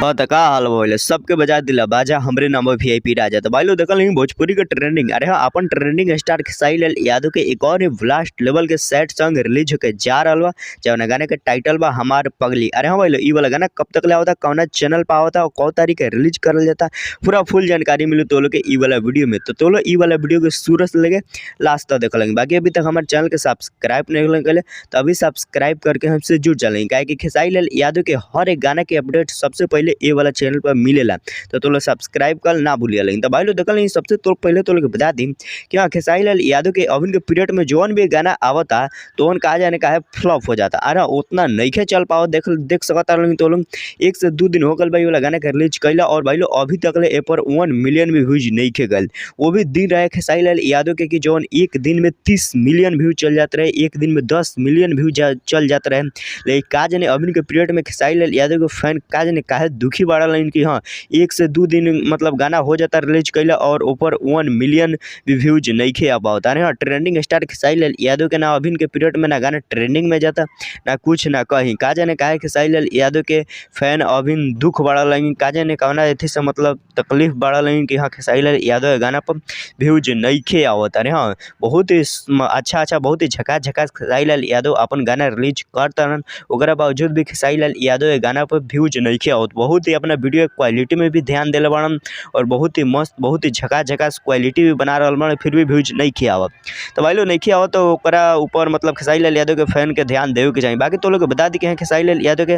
हाँ त का हाल भइले सबके बजा दिला बाजा हमरे नाम वीआईपी राजा। तो भाई लोग देखल नहीं भोजपुरी के ट्रेंडिंग। अरे हाँ, अपन ट्रेंडिंग स्टार खेसारी लाल यादव के एक और ब्लास्ट लेवल के सैड सॉन्ग रिलीज होके जा रहल बा, जौना गाने के टाइटल बा हमार पगली। अरे हाँ भाई लोग, ई वाला गाना कब तक ले आवता, कौना चैनल पर आवता और कौ तारीख के रिलीज करल जाता, पूरा फुल जानकारी मिली तो लोग के ई वाला वीडियो में। तो लोग ई वाला वीडियो के शुरू से लेके लास्ट तक देख लेंगे। बाकी अभी तक हमारे चैनल के सब्सक्राइब नहीं करें तो अभी सब्सक्राइब करके हमसे जुड़ चलेंगे, काहे कि खेसारी लाल यादव के हर एक गाना के अपडेट सबसे पहले ए वाला चैनल पर मिलेला। तो लोग सब्सक्राइब कर ना भूलिए। लेकिन तो भाई लोग देखल सबसे तो पहले तो लोग बता दी कि हाँ, खेसारी लाल यादव के अभी के पीरियड में जौन भी गाना आवता तो उन कहा जाने का है फ्लॉप हो जाता। अरे उतना नहीं चल पाओ, देख देख सकता तो लोग 1 से 2 दिन हो गल भाई वाला गाना के रिलीज कैला और भाई लोग अभी तक ले ए पर 1 मिलियन भी व्यूज नहीं खे गल। वो भी दिन रहे खेसारी लाल यादव के कि जौन एक दिन में 30 मिलियन व्यू चल जाते रहे, एक दिन में 10 मिलियन व्यू चल जाते रहे। लेकिन का जाने अभी के पीरियड में खेसारी लाल यादव के फैन का जाने काहे दुखी बाड़ा लाइन कि हाँ 1 से 2 दिन मतलब गाना हो जाता रिलीज कैला और ऊपर 1 मिलियन भी व्यूज नहीं खे आ पाता। अरे हाँ, ट्रेंडिंग स्टार खेसारी लाल यादव के ना अभी के पीरियड में ना गाना ट्रेंडिंग में जाता ना कुछ ना कहीं। का जाने काहे खेसारी लाल यादव के फैन अभी दुख बाड़ा लाइन, का जाने कौना अथी से मतलब तकलीफ बाड़ा लाइन कि हाँ खेसारी लाल यादव के गाना पर व्यूज नहीं खे आवत। अरे हाँ, बहुत ही अच्छा अच्छा बहुत ही झकास झकास खेसारी लाल यादव अपन गाना रिलीज करता रहन, ओकरा बावजूद भी खेसारी लाल यादव के गाना पर व्यूज नहीं खे आवत। बहुत ही अपना वीडियो क्वालिटी में भी ध्यान देले बाड़न और बहुत ही मस्त बहुत ही झकास झकास क्वालिटी भी बना रहल बाड़न, फिर भी व्यूज नहीं खे आवत। तो भाई लोग नहीं खे आवत तो ओकरा ऊपर मतलब खेसारी लाल यादव के फैन के ध्यान देवे के चाही। बाकी तो लोग बता दी कि खेसारी लाल यादव के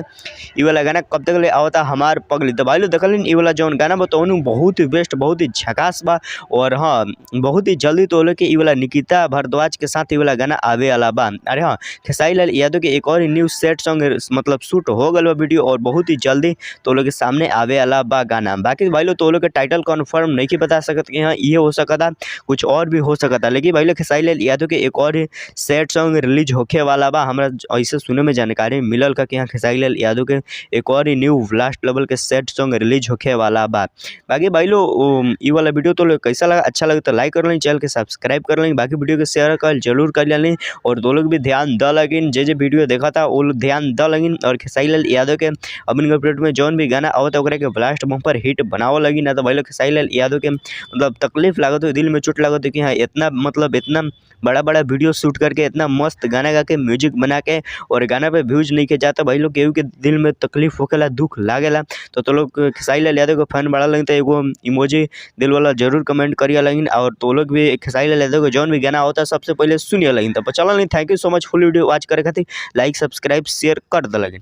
ई वाला गाना कब तक ले आवता हमार पगली। तो भाई लोग देखल ई वाला जौन गाना बा तो बहुत ही बेस्ट बहुत ही झकास बा और हाँ बहुत ही जल्दी तो लोग के ई वाला निकिता भारद्वाज के साथ ई वाला गाना आवे वाला बा। अरे हाँ, खेसारी लाल यादव के एक और न्यू सेट सॉन्ग मतलब शूट हो गल बा वीडियो और बहुत ही जल्दी तो लोग के सामने आवे वाला बा गाना। बाकी भाई लोग तो लोग के टाइटल कन्फर्म नहीं की बता सकत कि हाँ ये हो सकता, कुछ और भी हो सकता, लेकिन भाई लोग खेसारी लाल यादव के एक और सैड सॉन्ग रिलीज होखे वाला बा। हमरा ऐसे सुने में जानकारी मिलल का कि हाँ खेसारी लाल यादव के एक और न्यू ब्लास्ट लेवल के सैड सॉन्ग रिलीज होखे वाला बा। बाकी भाई लोग ई वाला वीडियो तो लोग कैसा लगा, अच्छा लगे तो लाइक कर लें, चैनल के सब्सक्राइब कर लें, बाकी वीडियो के शेयर कर जरूर कर लें और दो लोग भी ध्यान the लगिन, जे जे वीडियो देखा था वो लोग ध्यान the लगिन और खेसारी लाल यादव के अबिन के पीरियड में जौन भी गाना आवत ओकरा के ब्लास्ट बम्पर हिट बनावो लगी ना। तो भाई लोग खेसारी लाल यादव के मतलब तकलीफ लागत हो, दिल में चोट लागत हो कि हाँ इतना मतलब इतना बड़ा बड़ा वीडियो शूट करके इतना मस्त गाना गा के म्यूजिक बना के और गाना पे व्यूज नहीं के जाता, भाई लोग केहू के दिल में तकलीफ होखेला, दुख लागेला। तो लोग खेसारी लाल यादव के फैन बड़ा लगिन तो एगो इमोजी दिल वाला जरूर कमेंट करिए लगिन और तो लोग भी खेसारी लाल यादव के जौन भी गाना होता सबसे पहले सुनिए लगिन। तो चल नहीं, thank you so much full video watch करे खातिर लाइक सब्सक्राइब शेयर कर दे लगिन।